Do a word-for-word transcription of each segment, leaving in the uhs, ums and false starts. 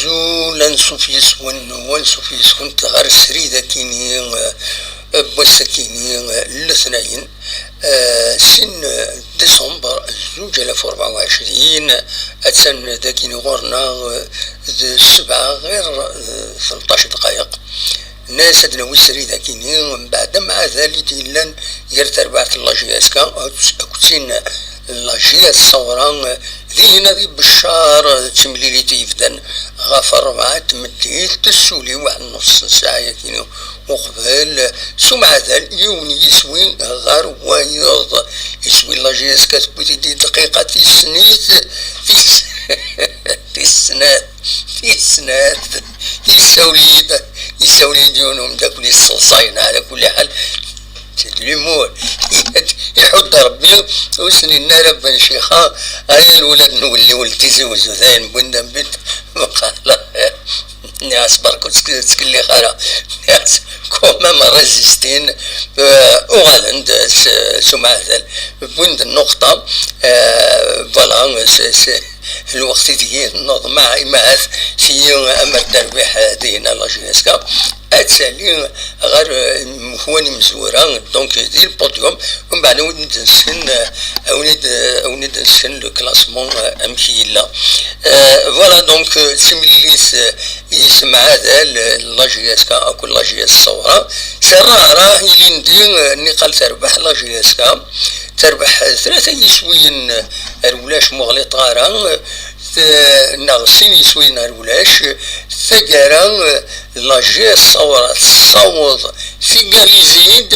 Azul, ansuf yes-wen, u ansuf yes-kent ɣer srid akini, eh, n wass akini, eh, n letnayen, eh, sin, eh, décembre zuǧ alaf u rebɛa u ɛecrin, attan dagini ɣur-neɣ, eh, d ssebɛa ɣir, eh, tleṭṭac dqayeq. Nnas ad nawi srid akini, mbeɛd amɛadal i d-yellan gar terbaɛt n la J S K akked tin n la J S Sawra, dihin ad ibeccar d timlilit i yebdan ɣef rebɛa n tmeddit, tessuli waḥed nus n ssaɛa akini uqbel, s umɛadal yiwen yiswi ɣer wayeḍ. Iswi n la J S K tewwi-t-id di dqiqa tis snit, tis, tis snat, tis snat, yessawel-iyi-d, yessawel-iyi-d yiwen umeddakel yesseḍsayen, ɛla kulli ḥal, c'est de l'humour. Iḥudd Rebbi, ur s-nenna ara Ben Cixa, aya lwelad n welli ul Tizi Uzzu, dayen wwin-d ambit, meqqar, nniɣ-as, "Berka ur ttk-, ttkellix ara." Nniɣ-as, "Quand même résistin, euh, uɣalen-d s, s umɛadal, wwin-d nnuqṭa, euh, voilà, s, s, lweqt ideg i neḍmeɛ, imahat, s-, amer d-terbiḥ, eh, dihin la J S K, ad tali ɣer, eh, mekwan imezwura, donc, di le podium, umbeɛd ad wen-id-nsken, eh, ad wen-id-, ad wen-id-nsken le classement, eh, amek yella." Eh, voilà, donc, eh, d timlilit, eh, yis umɛadal, eh, la J S K akked la J S Sawra. Terra ara ilindi, eh, niqal terbeḥ la J S K, terbeḥ, eh, tlata yiswiyen, eh, ar ulac, ma ɣliṭeɣ ara, eh, t-, neɣ sin yiswiyen ar ulac, taggara, eh, la J S Sawra tessaweḍ tigalizi-d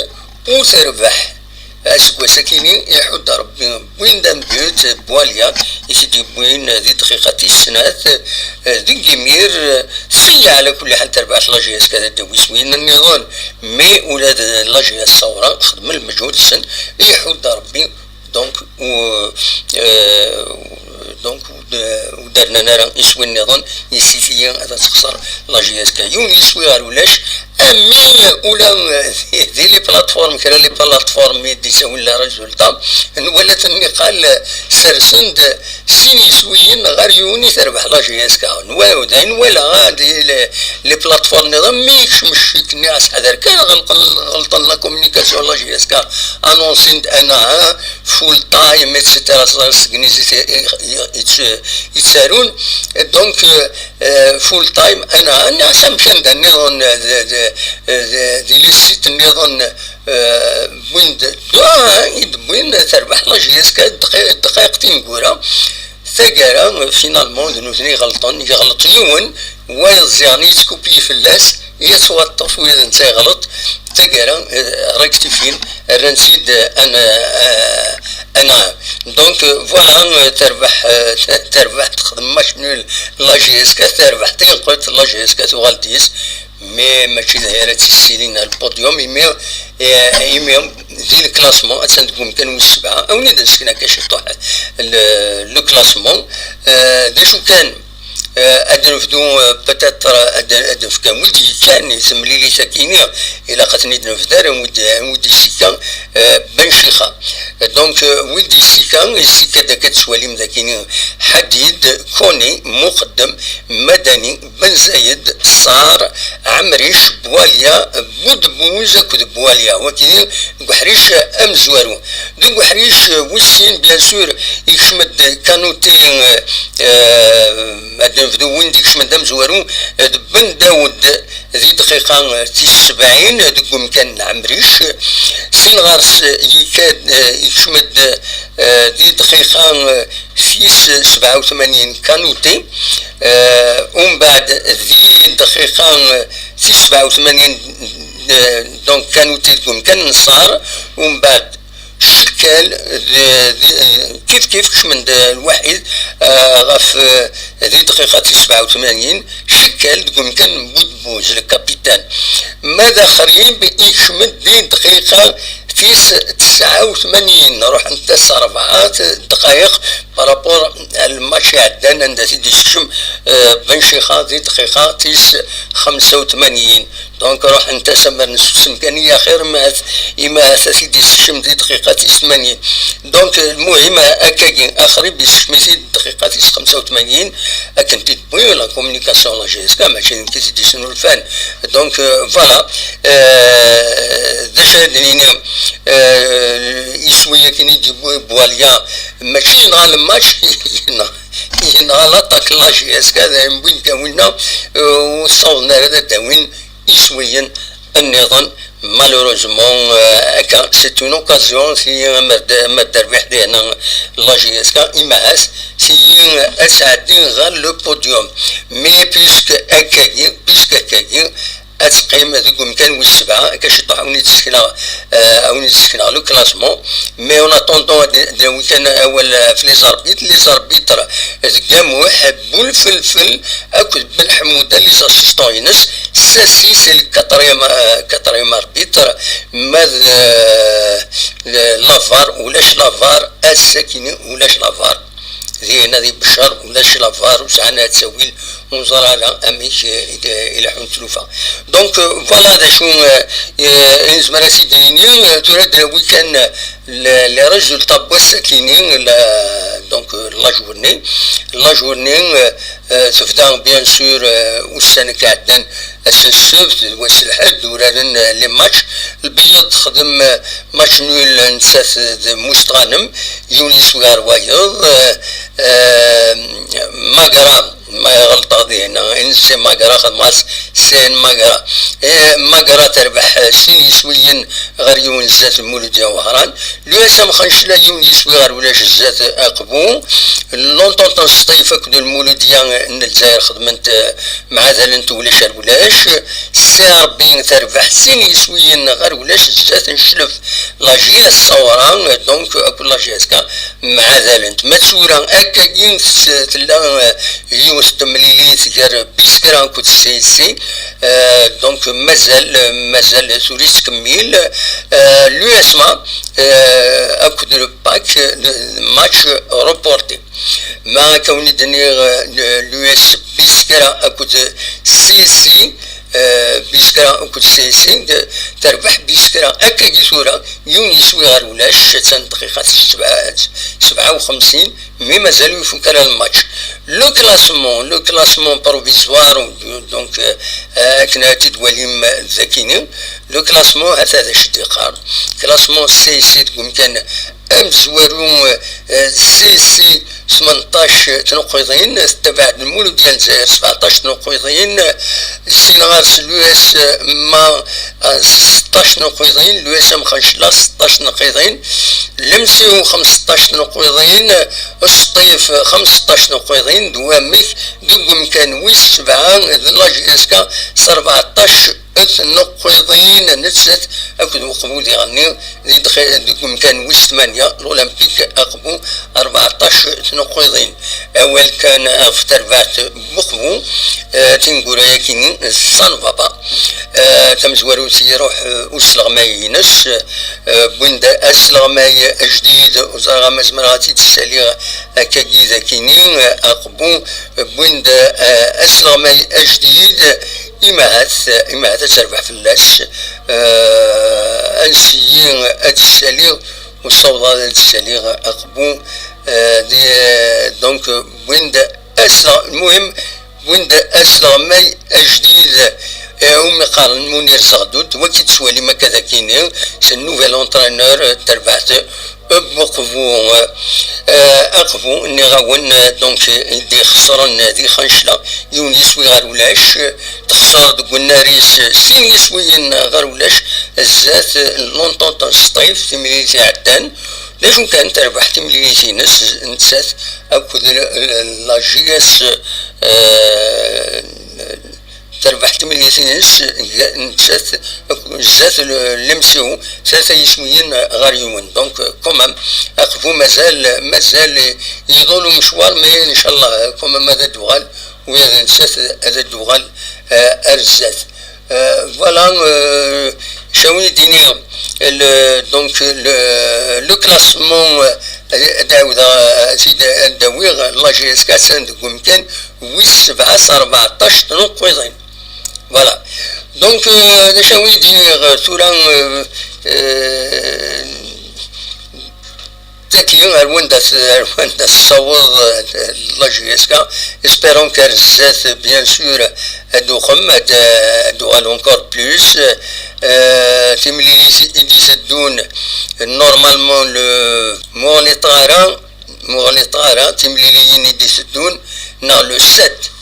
u terbeḥ. Aseggas akini iḥudd Rebbi, wwin-d ambut Bwalya i t-id-yewwin di dqiqa tis snat, eh, deg imir, eh, seyya ɛla kulli ḥal terbaɛt la J S K ad d-tawi iswiyen nniḍen, mais ula d la J S Sawra xedmen lmeǧhud-nsen, iḥudd Rebbi, donc, u, eh, donc, u d-, ur d-rnan ara iswi nniḍen, yessit-iyi ad texṣer la J S K. Yiwen yiswi ɣer ulac, ami ula di, di les plateformes, kra les plateformes i d-isawin le résultat, nwala-ten niqal sersen-d sin yiswiyen ɣer yiwen i terbeḥ la J S K. Nwa-, dayen nwala, ah, di les, les plateformes nniḍen, mi yekcem ccik-nni, aseḥder kan, ɣelqen, ɣelṭen la communication la J S K, annoncin-d ana, ah, full time, et cetera. Seg inizit i, i, i, i, i ttarun. Donc, euh, euh, full time, ana, ana, s amkan d nniḍen, euh, d, d, d, di les sites nniḍen, euh, wwin-d, ah, i d-wwin terbeḥ la J S K dqi-, dqayeq tineggura. Taggara, finalement, d nutni ɣelṭen, yeɣleṭ yiwen, wayeḍ ziɣen yettkupi fell-as, yettwaṭṭef, wid netta yeɣleḍ, taggara, eh, rectifin, rran-tt-id, eh, an, eh, anɛam. Donc, eh, voilà, eh, terbeḥ, eh, terbeḥ texdem match nul la J S K, terbeḥ tinqelt la J S K tuɣal-d yis, mais mačči d aya ara tt-yessilin ar le podium, imi, eh, imi di le classement, attan deg umkan wis sebɛa, awen-id-nesken akka ciṭuḥ le, le classement, eh, d acu kan, Eh, ad nefdu, eh, peut-être, eh, ad, ad nefk wid yekkan i temlilit akini, ilaq ad ten-id-nefder, wid, wid yessika, eh, Ben Cixa. Donc, eh, wid yessika, yessika-d akka tettwalim d akini, Ḥadid, Koni, Muqeddem, Madani, Ben Zayed, Sar, Ɛemric, Bwalya, Budbuz akked Bwalya. Wagi deg uḥric amezwaru. Deg uḥric wis sin, bien sûr, yekcem-d Kanute, eh, eh, ad nebdu win d-ikecmen d amezwaru, eh, d Ben Dawed di dqiqa, eh, tis sebɛin deg umkan n Ɛemric. Sin ɣer-s, eh, yekka-d, eh, yekcem-d, eh, di dqiqa, eh, tis sebɛa u tmanyin Kanute. Eh, umbeɛd di dqiqa, eh, tis sebɛa u tmanyin, eh, donc Kanute deg umkan n Sar. Umbeɛd Cekkel, d, d, kif kif kecmen-d lwaḥid, eh, ɣef, eh, di dqiqa tis sebɛa u tmanyin, Cekkel deg umkan n Budbuz, le capitaine. Ma d Axrib, ikcem-d di dqiqa tis tesɛa u tmanyin, ruḥent-as rebɛa dqayeq par rapport al match iɛeddan, anda t-id-isekcem, eh, Ben Cixa di dqiqa tis xemsa u tmanyin. Donc ruḥent-as amer nessusem kan i axir, ma at-, ima ahat ad t-id-issekcem di dqiqa tis tmanyin. Donc lmuhim, akkagi axrib issekcem-it-id dqiqa tis xemsa u tmanyin, akken t-id-wwi la communication la G S K, mačči d nekk i t-id-isnulfan. Donc euh, voilà. Euh, d acu ara d-nini? Euh, iswi akken i d-yewwi Boualia, mačči yenɣa le match, yenɣa, yenɣa l'attaque la G S K, d ayen wwin kan winna, euh, ur ssawḍen ara ad d-awin iswiyen nniḍen. Malheureusement, euh, akka, c'est une occasion si ma d-, ma d-terbiḥ dihin la G S K, imahat si ad tɛeddi ɣer le podium. Mais puisque akkagi, puisque akkagi, ad teqqim deg umkan wis sebɛa, akka ciṭuḥ a wen-id-sekneɣ, euh, a wen-id-sekneɣ le classement. Mais en attendant, d-, d-, awi kan awal ɣef les arbitres. Les arbitres, deg amuḥ, Boulfelfel akked Ben Ḥmuda, les assistants-ines. Sassi, c'est le quatrième, euh, quatrième arbitre. Ma d, euh, le, la var, ulac la var, ass-akini ulac la var. Dinna di Beccar ulac la var, ur sɛan ara ttawil, ur neẓri ara amek, euh, i, i leḥḥun tlufa. Donc, euh, voilà d acu, euh, euh, i nezmer ad t-id-nini. Euh, tura d week-end, les, les résultats n wass-akini, la, donc, euh, la journée. La journée, euh, euh, tebda, bien sûr, euh, ussan-agi iɛeddan, ass n ssebt d wass n lḥedd, uraren, euh, les matchs. Lbeyyeḍ texdem, euh, match nul, nettat d Mustɣanem, yiwen yiswi ɣer wayeḍ. Euh, euh, Magra, ma ɣelṭeɣ dihin, c'est Magra, xedmeɣ-as c'est Magra. Eh, Magra terbeḥ, eh, sin yiswiyen ɣer yiwen zdat Lmuludya Wehran. L'U S M Xancla yiwen yiswi ɣer ulac zdat Aqbu. L'Entente n Sṭif akked Lmuludya n Lezzayer xedment, eh, mɛadalent ulac ar ulac. C R B terbeḥ sin yiswiyen ɣer ulac zdat n Cclef. La G S Sawra, donc, akked la G S K mɛadalent. Ma tura akkagi s-, tella, euh, yiwet temlilit gar Biskra akked C S C, euh, donc mazal, mazal tura yettkemmil, euh, l'U S M A, euh, akked le pack, le match reporté. Ma akka wen-id-nniɣ, euh, le, l'U S Biskra akked C S C, euh, Biskra akked C S C, d-, terbeḥ Biskra akkagi tura, yiwen yiswi ɣer ulac, attan dqiqa tis sebɛa, sebɛa u xemsin, mi mazal ur ifuk ara lmatch. Le classement, le classement provisoire, donc, euh, akken ara t-id-twalim dagini, le classement, hata d acu d-iqqar. Classement C S C deg umkan amezwaru, eh, C S C tmenṭac tnuqqiḍin, tettabaɛ-d Lmuludya n Lezzayer sebɛeṭṭac tnuqqiḍin, sin ɣer-s l'U S M A, eh, seṭṭac tnuqqiḍin, l'U S M Xancla seṭṭac tnuqqiḍin, Lemsiw xemseṭṭac tnuqqiḍin, Sṭif xemseṭṭac tnuqqiḍin, d wamek deg umkan wis sebɛa d la G S K s rbeɛṭac tnuqqiḍin, nettat akked Uqbu diɣenni di dxi-, deg umkan wis tmanya, l'Olympique Aqbu, rbeɛṭac tnuqqiḍin. Awal kan ɣef terbaɛt n Uqbu, eh, tineggura-yakini, ça ne va pas. Eh, tamezwarut iruḥ, eh, usleɣmay-ines, eh, wwin-d asleɣmay ajdid, ur ẓriɣ ma zemreɣ ad t-id-ssaliɣ akkagi d akini, eh, Aqbu, wwin-d, eh, asleɣmay ajdid, imahat, imahat ad terbeḥ fell-as, eh, ansi ad d-ssaliɣ, ur ssawḍeɣ ad d-ssaliɣ Aqbu, eh, di, donc, wwin-d asleɣ-, المهم, wwin-d asleɣmay ajdid, eh, umi qqaren Munir Zeɣdud, wagi d-twalim akka d akini, c'est le nouvel entraîneur, eh, terbaɛt, eh, Uqbu, eh, Aqbu, nniɣ-awen, eh, donc, eh, i d-ixesren, eh, di Xancla, yiwen yiswi ɣer ulac, eh, texser deg unnar-is, eh, sin yiswiyen ɣer ulac, zdat, eh, l'Entente n Sṭif, timlilit iɛeddan. D acu kan, terbeḥ timlilit-ines, nettat akked l-, l-, la G S, eh, terbeḥ timlilit-ines, ga-, nettat akked, zdat l-, l'M C O, tlata yiswiyen ɣer yiwen. Donc, quand même, Aqbu mazal, mazal iḍul umecwar, mais inchallah, quand même, ad d-uɣal, ula d nettat ad d-uɣal, eh, ar zdat. Euh, voilà, euh, acu ara wen-d-iniɣ, le, donc, le, le classement, euh, ad ɛawdeɣ, euh, ad t-id-awiɣ, la G S K attan deg umkan wis sebɛa s rbeɛṭac tnuqqiḍin. Voilà. Donc, euh, d acu i d-iniɣ, euh, tura, euh, euh, tagi, ar wanda t-, ar wanda tessaweḍ, euh, la J S K, espérons qu'ar zdat, bien sûr, ad uɣal, ad, ad uɣal encore plus, euh, timlilit i d-iteddun, normalement, le, ma ur ɣliṭeɣ ara, ma ur ɣliṭeɣ ara, timliliyin i d-iteddun, neɣ le sept.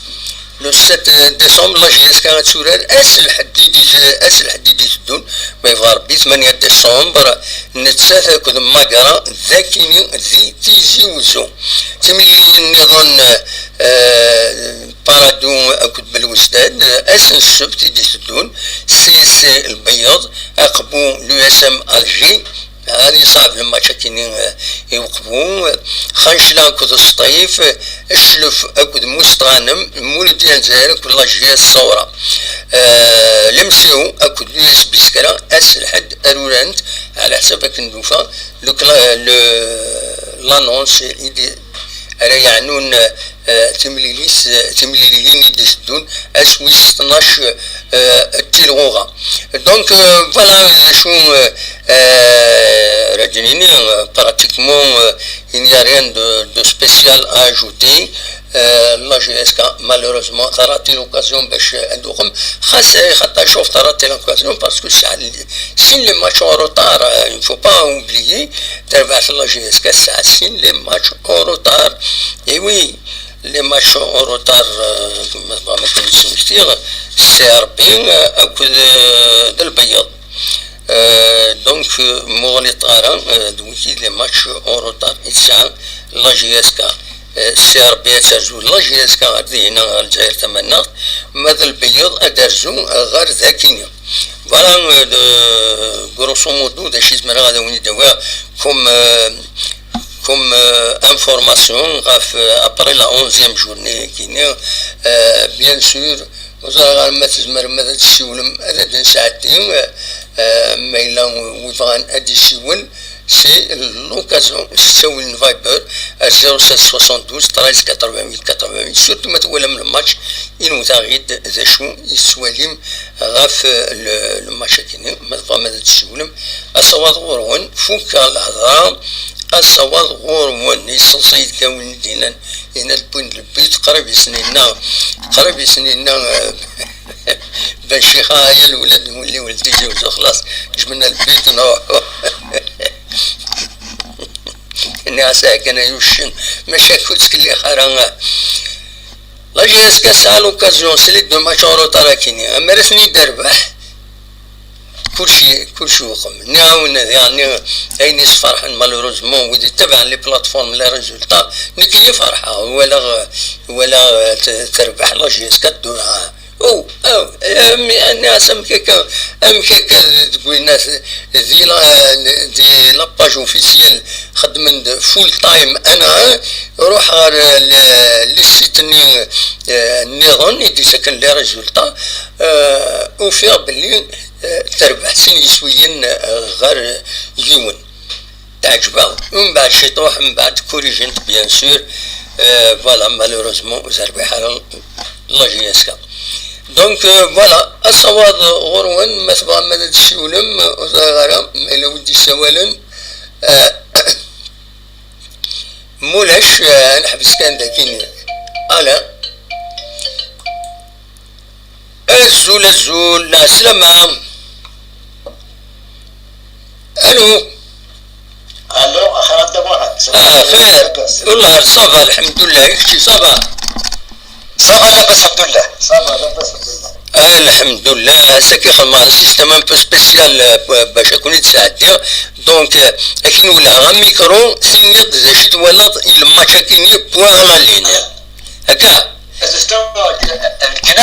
Le sept décembre, la J S K ad turar ass lḥedd i d-, ass lḥedd i d-iteddun, ma yebɣa Rebbi, tmanya décembre, nettat akked Magra, d akini di Tizi Uzzu. Timliliyin nniḍen, euh, Paradou akked Belwezdad, ass n ssebt i d-iteddun, C S C Lbeyyeḍ, Aqbu, l'U S M Alger, ad yeṣɛeb lmatch akini, eh, i Uqbu, eh, Xancla akked Sṭif, eh, Cclef akked Mustɣanem, Muludya n Lezzayer akked la J S Ṣawra. Eh, l'M C O akked l'U S Biskra, ass lḥedd, ar urarent, ɛla ḥsab akken d-ufa, le cla-, le, l'annonce i d-, ara yeɛnun, eh, timlilit, eh, timliliyin i d-iteddun ass wis tnac, eh, n tilɣuɣa. Donc, euh, voilà, d acu, euh, euh, ara d-nini, euh, pratiquement, euh, il n'y a rien de, de spécial à ajouter. Euh, la J S K, malheureusement, a raté l'occasion باش تدوخم. خاص خاطر شوف a raté l'occasion parce que c'est, c'est les matchs en retard, euh, il ne faut pas oublier. تربح la J S K, c'est les matchs en retard. Et oui, les matchs en retard, euh, كما تبغى ما تنسوش دير، C R B, euh, akked, euh, d Lbeyyeḍ. Euh, donc, euh, ma ur ɣliṭeɣ ara, euh, d wigi les matchs en retard i tesɛa la J S K. Euh, C R B ad terzu la J S K ar dihina ɣer Lezzayer Tamaneɣt, ma d Lbeyyeḍ ad terzu ɣer Dakini. Voilà, euh, de, grosso modo, d acu i zemreɣ ad awen-id-awiɣ comme, euh, comme, euh, information ɣef, euh, après la onzième journée-agi-nni, euh, bien sûr, ur ẓriɣ ara ma tzemrem ad d-tessiwlem, ad d-nesɛeddi, euh, ma yella wi bɣan ad d-yessiwel, c'est l'occasion, s ttawil n Viber, à zéro sept soixante-douze treize quatre-vingt-huit quatre-vingt-huit, surtout ma twalam le match, inimt-aɣ-id d acu i tettwalim ɣef, euh, le, le match-agi-nni, ma tebɣam ad d-tessiwlem, asawaḍ ɣur-wen, fukkeɣ lehḍra, asawaḍ ɣur-wen, iseḍsa yedgawen i d-yennan, yenna-d win n lbit, qrib i sen-yenna, qrib i sen-yenna, euh, Ben Ccix, aya lwelad n wulli ولد Tizi Uzzu, xlaṣ, jemɛen lbit, nruḥ. Nniɣ-as, ah, kan ay uccen, maca ur ttkellix ara. La J S K tesɛa l'occasion, c'est les deux matchs en retard akini. Amer ad ten-id-terbeḥ, kulci, kulci yuqem. Nniɣ-awen, diɣen, ayen yesferḥen, malheureusement, wid yettabaɛen les plateformes, les résultats, nekkini ferḥeɣ, walaɣ, walaɣ, t-, terbeḥ la J S K ddura. Oh, oh, eh, mi, nniɣ-as, amek akka, amek akka d-, deg winna, di la, di la page officielle, xeddmen-d full time, ana, eh, ruḥ ɣer, eh, le, le site-nni, eh, nniḍen, i d-yettaken les résultats, eh, ufiɣ belli, eh, terbeḥ sin yiswiyen, eh, ɣer yiwen. Teɛǧeb-aɣ. Mbeɛd ciṭuḥ, mbeɛd corrigent, bien sûr. Euh, voilà, malheureusement, ur terbiḥ ara la J S K. Donc, euh, voilà, asawaḍ ɣur-wen, ma tebɣam ad d-tessiwlem, ur ẓriɣ ara ma yella wi d-yessawalen. Euh, mulac, euh, ad neḥbes kan daki. Ala. Azul, azul, lɛeslama. Alo. Alo, axir a Dda Muḥend. Ah, xir. Lɛeslama. Wallah, ça va, lḥemdullah, i kečči, ça va? Ça va, labas, lḥemdullah. Ça va, labas, lḥemdullah. Ah, lḥemdullah, c'est que xedmeɣ un système un peu spécial, euh, bac ad ken-id-sɛeddiɣ. Donc, euh, ad k-in-wellheɣ amikru, tiniḍ-d d acu i twalaḍ i lmatch-agi-nni, point à la ligne. Akka? Nekkni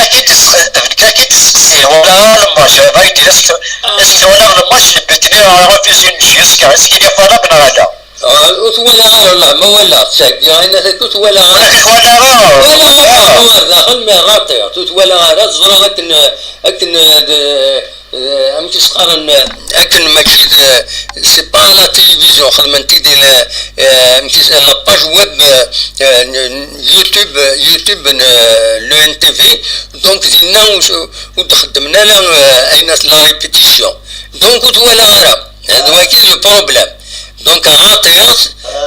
ad k-id-, nekkni ad k-id-sseqsiɣ, walaɣ lmatch, ma yeddi, est-ce que, est-ce que walaɣ lmatch n Betni ɣer Vizyu n Jisca, est-ce qu'il y a pas là neɣ ala? Ah, Ur twalaɣ ara, la, ma walaɣ, ttɛeggiɣ ayen ata ur twalaɣ ara. Ur twalaɣ ara. Walaɣ akken ɣer daxel, mais raṭiɣ, ur twalaɣ ara, ẓriɣ akken, akken, d, d, amek i s-qqaren, akken mačči d, c'est pas la télévision, xedmen-t-id, la, eh, amek i s-, la page web, eh, n, n, YouTube, YouTube n, eh, le N T V, donc dinna ur, ur d-xeddmen ara, eh, ayen at la répétition. Donc ur twalaɣ ara. D wagi le problème. Donc, raṭiɣ,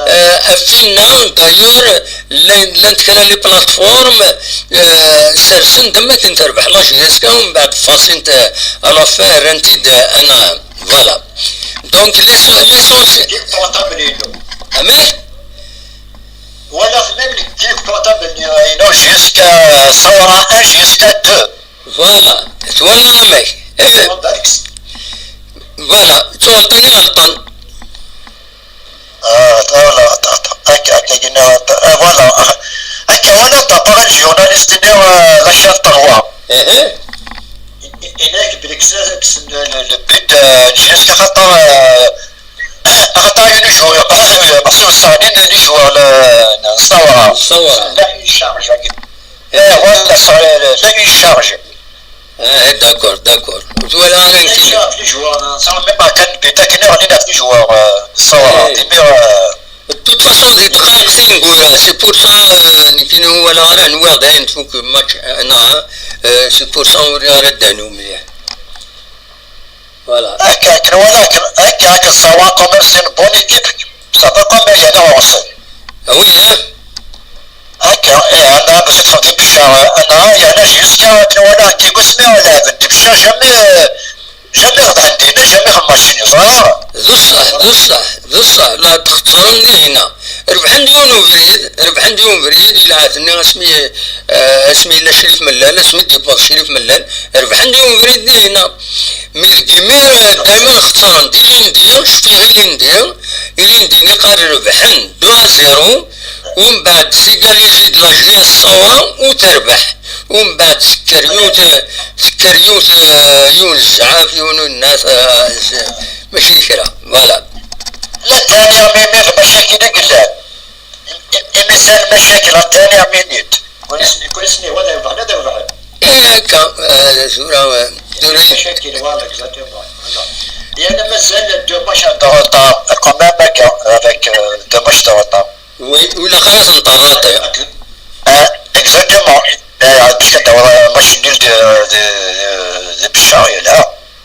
euh, ɣef tinna, d'ailleurs, llan, llant kra les plateformes, euh, sersen-d am akken terbeḥ la J S K, umbeɛd ffasint, euh, à la fin, rrant-id, euh, un à un. Voilà. Donc, l'essentiel, l'essentiel. Amek? Walaɣ même le portable inu jusqu'à Sawra un jusqu'à deux. Voilà, twalaḍ amek? Eh. Voilà, tuɣalṭ-agi ɣelṭen. Ah, voilà, attends, attends. Akka, akka, gina, ah, voilà. Akka, wala, t'as parlé du journaliste de, euh, la chaîne trois. Eh, eh. Il, il, il est que le, le, le but, euh, jusqu'à, euh, Axaṭer, euh, Maxsum Saɛdi, les joueurs n Sawra. Sawra. Là, une charge. Eh, voilà, ça, là, une charge. Eh, d'accord, d'accord. Ur twala ara nekkini. Une charge, les joueurs n Sawra, même pas kan Peter Kenner, les joueurs, euh, Sawra. Eh. Des meilleurs, euh, De toute façon, di dqayeq tineggura, c'est pour ça, euh, nekkini ur walaɣ ara, nwiɣ dayen tfuk match, euh, neɣ, euh, c'est pour ça ur riɣ ara ddehn umliḥ. Voilà. Akka, akken walaɣ, akken, akka, akken ẓẓawa quand même, c'est une bonne équipe. Ça peut quand même y aller en Russie. Ah oui, hein? Akka, eh, anda, parce que des Bichard, euh, anda, il y en a jusqu'à, akken walaɣ, Diego Simeone, là, des Bichard, jamais, euh, jamais rebḥen dinna, jamais rebḥen match-nni, ẓriɣ. D ṣṣeḥ, d ṣṣeḥ, d ṣṣeḥ, la txeṣrem dihinna. Rebḥen-d yiwen ubrid, rebḥen-d yiwen ubrid, ilɛa-ten-nni asmi, eh, asmi yella Crif Mellal, asmi d-yewweḍ Crif Mellal, rebḥen-d yiwen ubrid dihinna. Mi deg imir, eh, dayma xeṣren-d ilindi, cfiɣ ilindi, ilindi-nni qqar rebḥen deux à zéro, umbeɛd s'égaliser-d la J S Sawra u terbeḥ. Umbeɛd tekker yiwet, tekker yiwet, eh, yiwen zzɛaf, yiwen unnas, eh, z-, mačči d kra. Voilà. La dernière minute, lmacakil i yellan. I, i, imi llan lmacakil, la dernière minute. Kul sni, kul sni, wa d abeɛd, wa d abeɛd. Eh, akka, eh, tura, eh, tura. Lmacakil, voilà, exactement. Voilà. Il y en a mazal deux matchs de retard, quand même, avec, euh, deux matchs de retard. Oui, ur ilaq ara ad ten-terreḍ. Ah, exactement. Eh, parce que d'avoir un match nul de, de, de, de Bichard, il est là.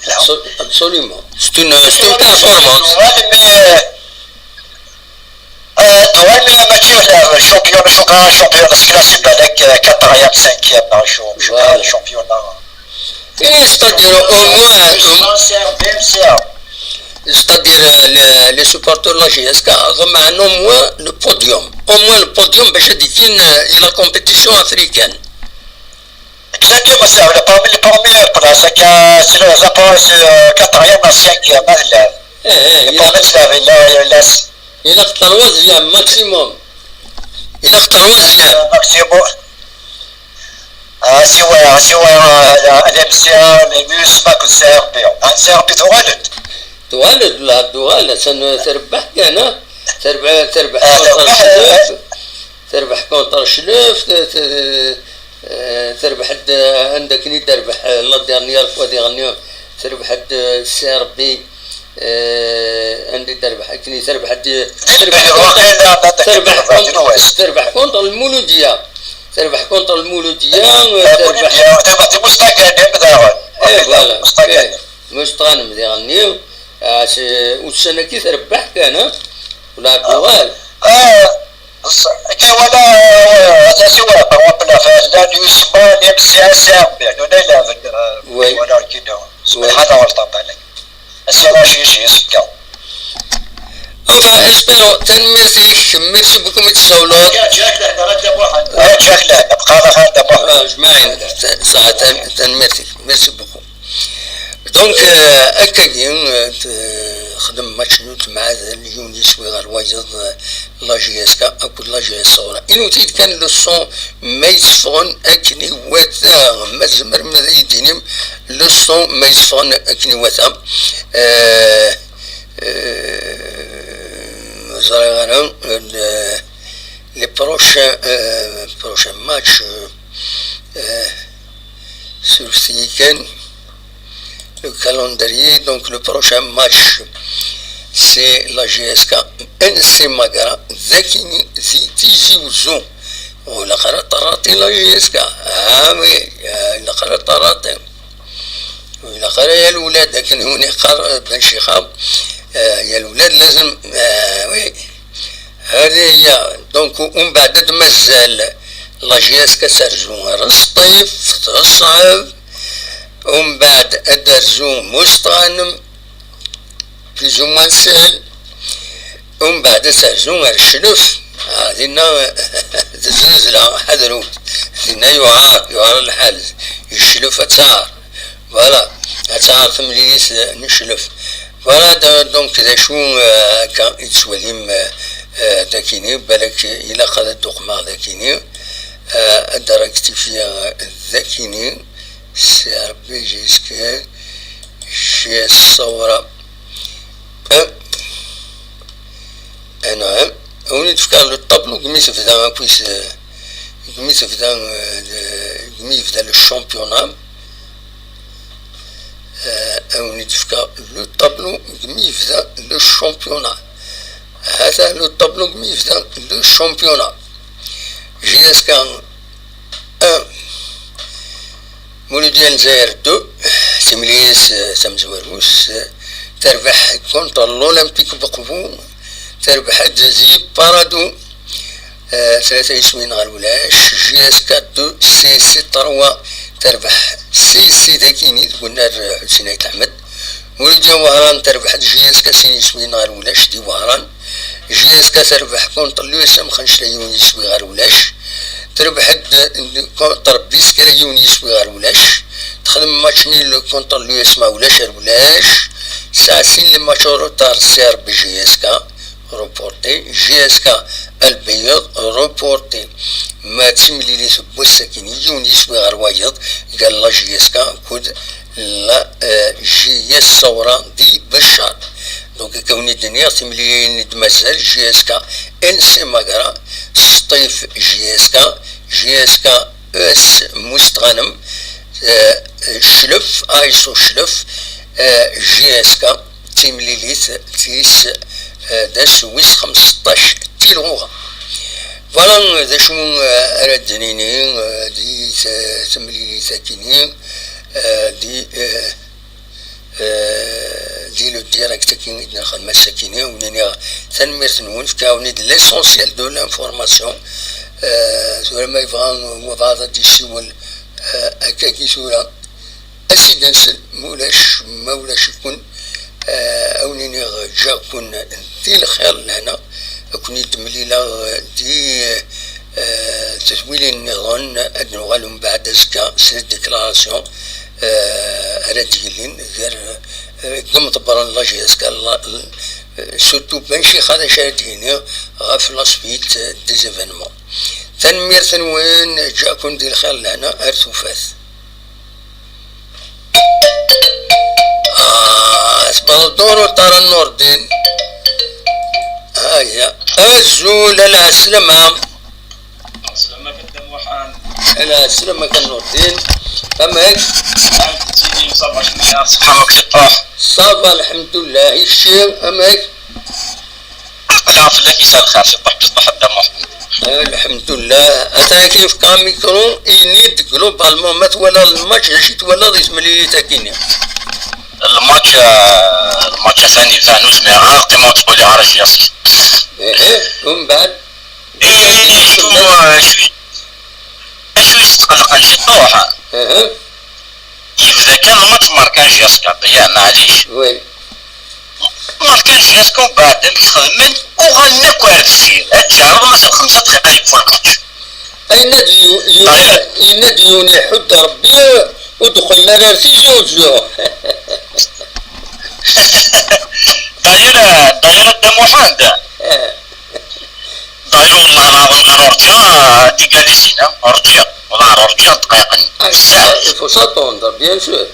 Là. Abso-, absolument. C'est une, c'est une performance. Ouais, mais, euh, euh, ouais, mais match, euh, champion, champion, champion, c'est classique avec, euh, quatrième, cinquième, hein, champion, voilà. Championnat. Oui, c'est-à-dire, au moins, au moins, c'est-à-dire, euh, les, les supporters de la J S K, au moins le podium. Au moins le podium, parce que c'est la compétition africaine. Exactement, c'est la première, la première place, c'est la, la première, c'est, euh, quatrième, cinquième, hein, là. Eh, eh, les premiers, c'est la, la, la, Ilaq troisième maximum. Ilaq troisième. Maximum. Ah, c'est vrai, c'est vrai, euh, l'M C A, les Mus, ma que c'est R B. Ah, c'est R B, droit de. Droit de, la, droit de, ça ne, ça ne bat pas, non? Ça ne bat, ça ne bat pas, ça ne bat pas. Terbeḥ contre Chlef, te-, te-, eh, terbeḥ-d, eh, anda akken i d-terbeḥ, eh, la dernière fois diɣenni, terbeḥ-d, eh, C R B, eh, anda i d-terbeḥ, akken i terbeḥ-d, terbeḥ contre, terbeḥ contre, terbeḥ contre Lmuludiya. Terbeḥ contre Lmuludiya, eh, terbeḥ. Terbeḥ di Mustaqa, daɣen. Eh, voilà. Mustaqa. Eh, Mustaqa diɣenni. Ah, c'est, ussan-agi terbeḥ kan, ha? Wala tuɣal. Ah, akken wala, eh, asasiw, par exemple, la, la, l'U S M A, l'M C A, c'est un peu, nous, on est là, euh, oui. Voilà, qui nous, oui. Subhanallah, wa ta'ala. Asalamu alaykum. Enfin, espérons, tanemmirt-ik, merci beaucoup, mi d-tsawleḍ. Ah, jmiɛin, sa-, sa-, tan-, tanemmirt-ik, merci beaucoup. Donc, euh, akkagi, euh, t-, xdem match nul, temɛadel, yiwen yeswi ɣer wayeḍ, euh, la J S K akked la J S Sawra. Inut-id kan leṣon ma yessefɣen akken iwata, ma tzemrem ad yi-d-tinim leṣon ma yessefɣen akken iwata. Euh, euh, ẓriɣ ara, euh, les prochains, euh, prochains matchs, euh, euh, sur ce week-end, le calendrier, donc le prochain match, c'est la J S K N C Magra, d akini di Tizi Uzzu. Ur ilaq ara ṭṭerraṭi la J S K. Ah oui, euh, ilaq ara ṭṭerraṭi. Ur ilaq ara yal ulad, akken win yeqqar, euh, Ben Chixa, euh, yal ulad لازم, euh, oui. هذه هي. Donc, ومن بعد ad mazal la J S K ad terzu ar Sṭif, ɣer Ṣɛib. ومن بعد ad terzu Mustɣanem, plus ou moins sahel. ومن بعد ad terzu ar Cclef. Ah, dinna, d zznezla, ḥadru. Dinna yuɛer, yuɛer lḥal. Cclef ad taɛer. Voilà, ad taɛer temlilit n Cclef. Voilà, d-, donc, d acu, euh, akka i tettwalim, euh, euh, dakini, balak ilaq ad d-uqmeɣ dakini, euh, ad d-rectifier dakini, c'est R P G S K, J S Sawra. Euh, anɛam, a wen-id-fkeɣ le tableau, gmi tebda, akkis, euh, gmi tebda, euh, le, gmi yebda le championnat. Euh, a wen-id-fkeɣ le tableau, gmi yebda le championnat. Hata le tableau, gmi yebda le championnat. J S K un, Muludya n Lezzayer deux, timlilit, euh, tamezwarut, euh, terbeḥ contre l'Olympique Beqbu, terbeḥ-d di Parado, euh, tlata yiswiyen ɣer ulac. J S K deux, C S C trois, terbeḥ C S C dakini deg unnar, euh, Ḥusin Ayt Ḥmed. Muludya Wehran terbeḥ-d J S K sin yiswiyen ɣer ulac di Wehran. J S K terbeḥ contre l'U S M Xencla yiwen yiswi ɣer ulac. Terbeḥ-d contre Biskra yiwen yiswi ɣer ulac. Texdem match nul contre l'U S M ɣer ulac, ar ulac. Tesɛa sin les matchs en retard, C R B J S K reporté, J S K Al Bayed reporté. Ma d timlilit n wass-agi, yiwen yiswi ɣer wayeḍ, gar la J S K akked la, euh, J S Sawra di Beccar. Donc, akka wen-id-nniɣ, timlilin i d-mazal, J S K N C Magra, Sṭif J S K, J S K E S Mustɣanem, euh, Cclef, A S O Cclef, euh, J S K, timlilit tis, euh, d ass wis xemseṭṭac di lɣuɣa. Voilà, d acu, euh, ara d-nini, euh, di t-, temlilit-agi-nni, euh, di, euh, euh, di le direct-agi i d-nxeddem ass-agi-nni, wen-iniɣ tanemmirt-nwen, fkawen-id l'essentiel de l'information. Euh, tura ma yebɣa wabɛaḍ ad d-yessiwel, euh, akkagi tura, a s-id-nsel, ma ulac, ma ulac-iken, eh, a wen-iniɣ ǧǧiɣ-ken di lxir d lehna, a ken-id-mlileɣ di, eh, tedwilin nniḍen, ad nuɣal mbeɛd azekka s la déclaration, eh, ara d-yilin gar, eh, deg imḍebbren n la J S K, la, eh, surtout Ben Chixa d acu ara d-yini ɣef la suite des événements. Tanemmirt-nwen, ǧǧiɣ-ken di lxir d lehna, ar tufat. Ah, tbeddeḍ ur ṭara Nurdin. Aya. Azul, a lɛeslama. Ɛeslama-k a Dda Muḥan. A lɛeslama-k a Nurdin. Amek? Amek tettili, ça va, cemya, ṣṣeḥḥa-k ciṭuḥ? Ça va, lḥemdullah. I kečči, amek? Aql-aɣ fell-ak, yesɛa lxir, ciṭuḥ ciṭuḥ a Dda Muḥ. Lḥemdullah. Atan akin fkeɣ amikru, ini-d globalement ma twalaḍ lmatch, d acu i twalaḍ di temlilit-agi-nni? Lmatch, eh, lmatch atan yebda, ur zmireɣ ara ad qqimeɣ ur ttwaliɣ ara J S K. Ih, umbeɛd? Ih, acu, acu, acu yesqelqen ciṭuḥ? Ih. Yebda kan lmatch markan J S K, ya, maɛlic. Oui. Markan J S K, umbeɛd amek xedmen, uɣalen akk ar deffir. Ad tjerrbeḍ ma tebɣam ad txedmeḍ deg lmatch. Yenna-d yu-, yu-, yenna-d yiwen iḥudd Rebbi, ur d-qqlen ara ar Tizi Uzzu. D'ailleurs, d'ailleurs, a Dda Muḥend. Eh. D'ailleurs, والله العظيم غير رجع، آه، تيكاليسينا، رجع. والله راه رجع دقيقة. Ah, بزاف. Il faut s'attendre, bien sûr.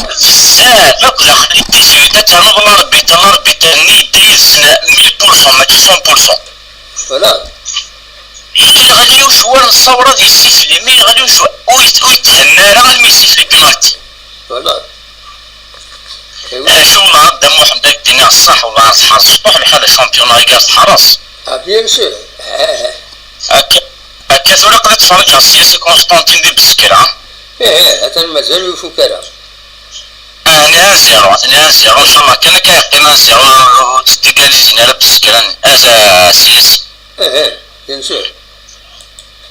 بزاف، لا، لا، خليك تيزي، لا تهرب، الله ربي، الله ربي، تهني دايز مية بالمية، ماشي ṭṭawra ad yessikli, mi yeɣli ur, ur yethenna ara almi yessikli penalty. Voilà. Eh, acu, wallah, a Dda Muḥend, ad k-d-iniɣ ṣṣeḥ, wallah, tḥerṣ cṭuḥ lḥal, championnat-agi tḥerṣ. Ah, bien sûr. Akka, akka tura aql-i ttferriǧeɣ sya si Constantine di Beskra. Ih, ih, atan mazal ur ifuk ara. Atni un zéro, atni un zéro, ncallah kan akka yeqqim un zéro, ur tt-égalisin ara Beskra, ah, sya si. Ih, ih, bien sûr.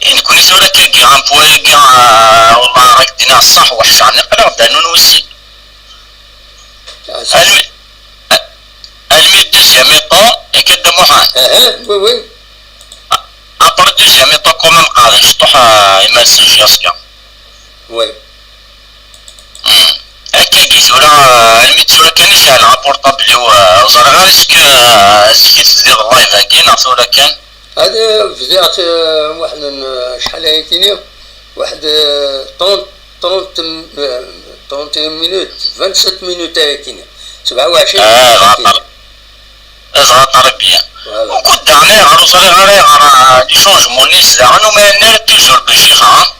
I nekkni tura akka giɣ un point-agi, ah, wallah, ad k-d-iniɣ ṣṣeḥ, weḥceɣ, aql-aɣ-d rnun wussin. Ah, ça. Almi, almi deuxième mi-temps, akka Dda Muḥend. Ah, ah, oui, oui. Après deuxième mi-temps, quand même, qeɛden cṭuḥ, ah, iman-nsen jusqu'à. Oui. Hmm. Akkagi tura, ah, almi d tura kan i ceɛleɣ aportable-iw, ah, ur ẓriɣ ara est-ce que, ah, zik i tebdiḍ live-agi neɣ tura kan? Ad bdiɣ-t, ah, waḥed n, ah, acḥal ayakini? Waḥed, ah, trente, trente, ah, trente et une minutes, vingt-sept minutes ayakini. Sebɛa u ɛecrin. Ah, dɣa ṭal-, dɣa très bien. Voilà. Ukud daɣen ayɣer ur ẓriɣ ara ayɣer, ah, les changements-nni daɣen ur mɛinen ara toujours Belgique, ha?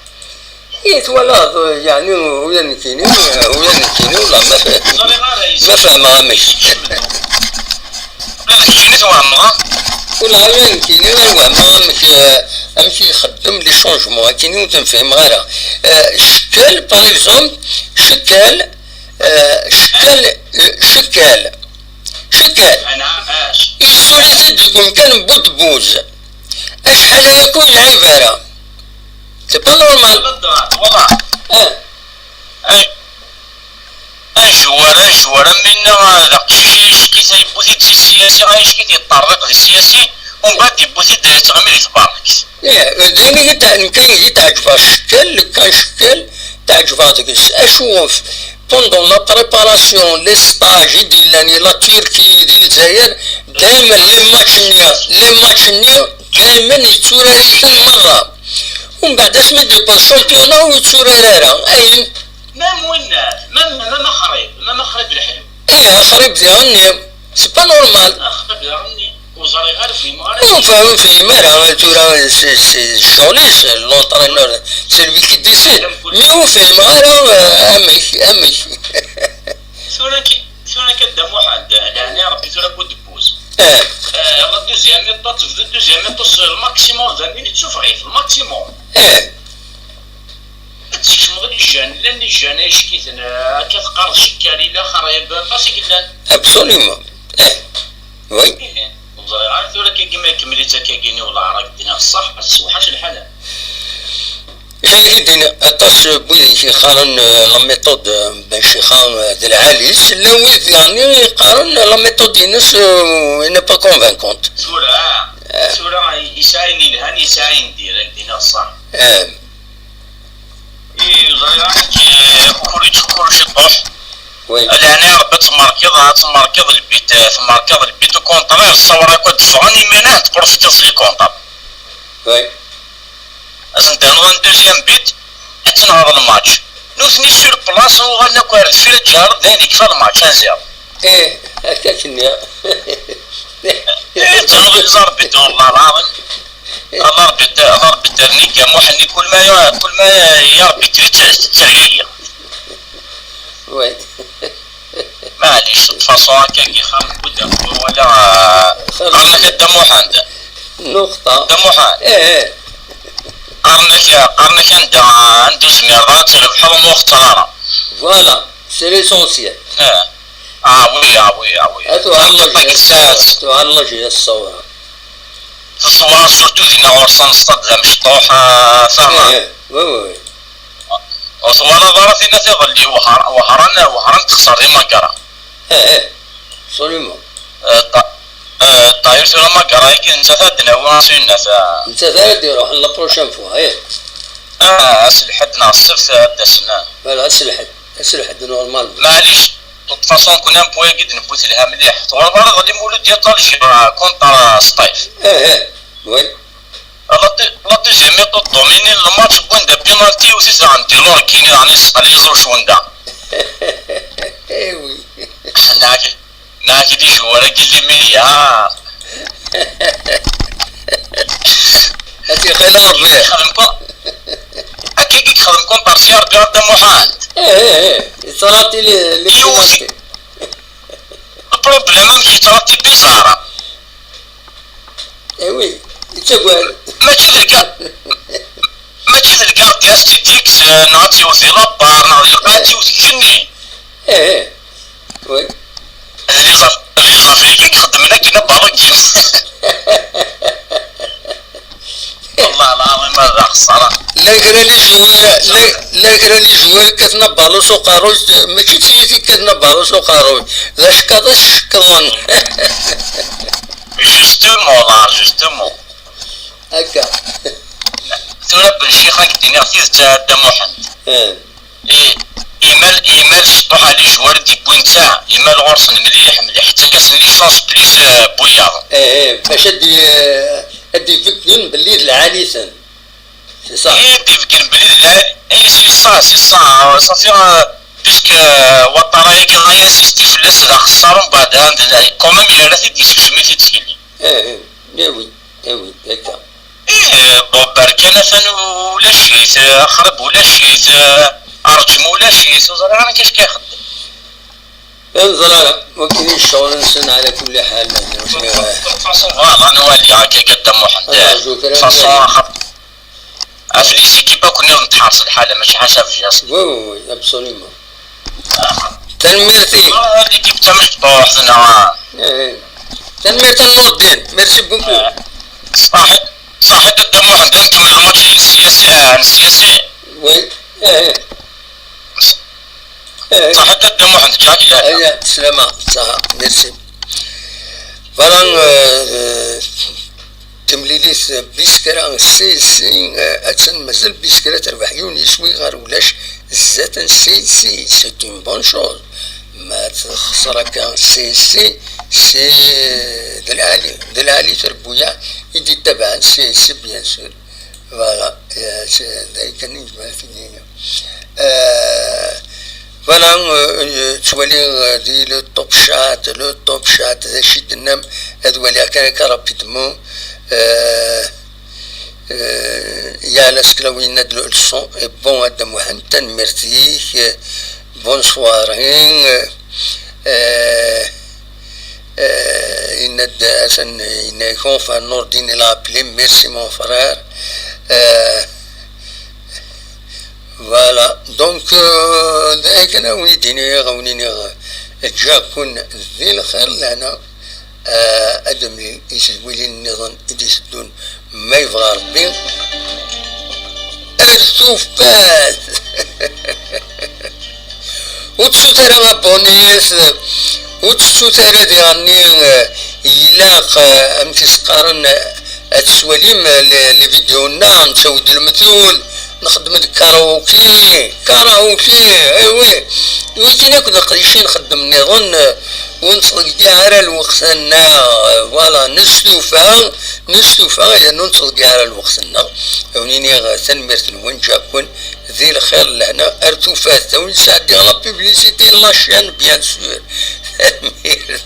I twalaḍ, yeɛni, ula d nekkini, ula d nekkini, ula ma, ma fehmeɣ amek. Ula d keččini twehmeḍ, ha? Ula, ula d nekkini, wehmeɣ amek, eh, amek i ixeddem les changements, akkin ur ten-fhimeɣ ara. Eh, cekkel, par exemple, cekkel, eh, cekkel, eh, cekkel. Cekkel. Yessuli-t-id deg umkan n Budbuz. Acḥal aya ur yelɛib ara. C'est pas normal. Wallah. Ah. Ay, ajewwar, ajewwar, am winna d aqcic, ayecki-t yewwi-t-id si siyasi, ayecki-t yeṭṭerḍiq di siyasi, umbeɛd yewwi-t-id yettɣimi di tbarrakt. Ih, daymi i d-, nekk i d-teɛǧeb cekkel, kan cekkel, teɛǧeb deg-s. Acu, pendant la préparation, les stages i d-yellan i la Turquie, di Lezzayer, daymen les matchs-nni, les matchs-nni, daymen yetturar-iten merra. Umbeɛd asmi d-yewweḍ championnat ur yetturar ara. Ayen? Même winna, même, même axrib, même axrib leḥlu. Ih, axrib diɣenni. C'est pas normal. Axrib diɣenni. Ur ẓriɣ ara, ur fhimeɣ ara. Ur fehmeɣ, ur fehmeɣ ara. Tura, c'est, c'est ccɣel-is, l'entraîneur, c'est lui qui décide. Mais ur fehmeɣ ara, euh, amek, amek. Tura ki-, tura kan Dda Muḥend, leɛnaya Rebbi, tura Budbuz. Eh. Eh, la deuxième mi-temps, tebdu deuxième mi-temps, le maximum vingt minutes, suffeɣ-it, le maximum. Eh. Ad tkecmeḍ i jeunes, llan les jeunes, ayecki-ten, eh, akka teqqareḍ cekkel, yella xerrib, aṭas i yellan. Absolument. Eh. Oui. Ih, ur ẓriɣ ara tura akka ma ikemmel-itt akkagi-ni, wala ara k-d-iniɣ ṣṣeḥ, ad tessewḥac lḥala. Ih, i d-iniɣ, aṭas n wid i yeqqaren, eh, la méthode, eh, n Ben Chikha, eh, d lɛali-s, llan wid yeɛni yeqqaren la méthode-ines, eh, elle n'est pas convaincante. Tura, eh, tura yesɛa ayen yelhan, yesɛa ayen n diri, ad k-d-iniɣ ṣṣeḥ. Eh. I ẓriɣ amek, eh, kukurucu, kukurucu ṭṭuḥ. Oui. Leɛnaya Rebbi, ad tmerkeḍ, ad tmerkeḍ lbit, eh, tmerkeḍ lbit, au contraire, ṣṣawra akk ad d-ffɣen, imiren ad tprofitiḍ s les comptables. Oui. Ad sen-d-rnuḍ un deuxième but, ad tenɣeḍ lmatch. Nutni sur place, uɣalen akk ar deffir, ad ǧǧeɣ dayen yekfa lmatch, un zéro. Ih, akka k-nniɣ. Ih, ttɛuḍ les arbitres, wallah lɛaḍim. L'arbitre, l'arbitre-nni, Muḥ-nni, kul ma ya-, kul ma ya-, l'arbitre, t-, tettergigi. Oui. Maɛlic, de toute façon, akka i xir n wid akk wala, xir n qqaren-ak a Dda Muḥend. Nuqṭa. Dda Muḥend. Eh, eh. Qqaren-ak, qqaren-ak anda, anda ur tezmireḍ ara ad trebḥeḍ ma ur xeṭṭer ara. Voilà, c'est l'essentiel. Eh. Ah oui, ah oui, ah oui. Ad tuɣaleḍ, tuɣaleḍ a ṣṣawra. Ṣṣawra surtout dinna ɣur-sen stade d amecṭuḥ, ah, fahmeḍ? Eh, eh, oui, oui, oui. Ur twalaḍ ara tinna tiḍelli Wehra-, Wehran, Wehran texṣer di Magra. Eh, eh, absolument. Eh, ṭa-, eh, ṭayir tura Magra-agi, nettat ad d-nawi asu-nnes, ah. Nettat ara d-iruḥen la prochaine fois, eh. Ah, ass lḥedd neɣ ssebt ad d-asen, ah. Voilà, ass lḥedd. Ass lḥedd, normalement. Maɛlic, de toute façon, kun un point-agi d-newwi telha mliḥ. Tɣurḍ ara ɣli Mulud ya Talji, ah, contre, ah, Sṭif. Eh, eh, oui. La deu-, la deuxième mi-temps domine le match, wwin-d penalty, iwet-it daɣen Delors-agi, daɣen yesseqli iẓu cwenda. Eh oui. Neɣ-, neɣ-, les joueurs-agi les meilleurs. Ad t-iqil Rebbi. Xedmen pas, Par si Rebbi a Dda Muḥend. Ih, ih, ih. Yettṛati li, li yiwet. Lproblème amek yettṛati bizarre. Eh oui, yettagad. Mačči d lgar-, mačči d lgardiya s tidiks, eh, neɣ ad tt-yewwet di labar, neɣ di lqaɛa ad tt-yewwet deg igenni. Eh, eh. Oui. D les af-, d les Africains i ixeddmen akken abaluki. Wallah lɛaḍim ma d axeṣṣara. La kra n ijewwir, la, la kra n ijewwir kkaten abalu s uqerruy, mačči d tiyita i kkaten abalu s uqerruy, d acekkaḍ i s-cekkḍen. Justement, là, justement. Akka. Tura Ben Ccix ad k-d-iniɣ tidet a Dda Muḥend. Eh. I, imal, imal ṣṣbuḥ a les joueurs i d-yewwi netta, imal ɣur-sen mliḥ, mliḥ, ttaken-asen licence plus, euh, n wiyaḍ. Eh, eh, bac ad d-, ad d-ibeggen belli d lɛali-ten. C'est ça. I d-ibeggen belli d lɛali. Eh, c'est ça, c'est ça. Ṣafi, euh, puisque, euh, Ouattara-agi, a insisti fell-as d axeṣṣar, mbeɛd, quand même, yerra-t-id, yessekcem-it-id zgelli. Eh, eh, eh oui, eh oui, akka. Ih, Bob Berkan atan ulac-it, Axrib ulac-it, Arǧim ulac-it, ur ẓriɣ ara amek ixeddem. Ur ẓriɣ ara, wakken i ccɣel-nsen ɛla kulli ḥal. De toute façon, voilà, nwali akka akka Dda Muḥend. De toute façon, axaṭer ɣef les équipes akk nniḍen tḥerṣ lḥala, mačči ḥaca Bjasni. Oui, oui, oui, absolument. Tanemmirt-ik. Ah, l'équipe d tamecṭuḥt, neɣ? Eh, tanemmirt a Nurdin. Merci beaucoup. Ṣaḥit, ṣaḥit a Dda Muḥend, ad nkemmel lmatch n C S A, n C S A. Oui. Eh, eh. Eh, eh. Ṣaḥit a Dda Muḥend, ǧǧiɣ-ak lehna. Aya, slama, ṣaḥa, merci. Voilà, euh, euh, Timlilit Biskra, C S C, eh, attan mazal Biskra terbeḥ yiwen yiswi ɣer ulac zdat n C S C, c'est une bonne chose. Ma texser akka C S C, c'est, eh, d lɛali, d lɛali trebbuyaɛ i d-ittabaɛen C S C, bien sûr. Voilà, eh, c'est, d ayen kan i nezmer ad t-id-nini. Eh, voilà, euh, euh, ttwaliɣ, euh, di le top chat, le top chat, d acu i d-tennam, ad waliɣ kan akka rapidement. Euh, euh, il y a la Sclawina de le son, et bon, Adam Mohamed, tanemmirt-ik, euh, bonne soirée, euh, euh, yenna-d, atan yenna-ak, enfin, Nourdine, il a appelé, merci mon frère. Euh, Voilà, donc, euh, d akken a wen-id-iniɣ, a wen-iniɣ, ǧǧiɣ-ken di lxir lehna, euh, ad nemlil i tedwilin nniḍen i d-iteddun, ma yebɣa Rebbi. Ar tufat! Ur ttut ara abonné-s, ur ttettut ara diɣenni, eh, ilaq, eh, amek i s-qqaren, eh, ad twalim, eh, les, les vidéos-nneɣ, nettawi-d lemtul, nxeddem deg karaoké, karaoké, eh oui, wigin akk d leqdic i nxeddem nniḍen, eh, ur nettḍeyyiɛ ara lweqt-nneɣ, eh, voilà, nestufa, nestufa, yernu ur nettḍeyyiɛ ara lweqt-nneɣ. A wen-iniɣ, eh, tanemmirt-nwen, ǧǧiɣ-ken di lxir, lehna, ar tufat. A wen-sɛeddiɣ la publicité n la chaîne, bien sûr. Tanemmirt.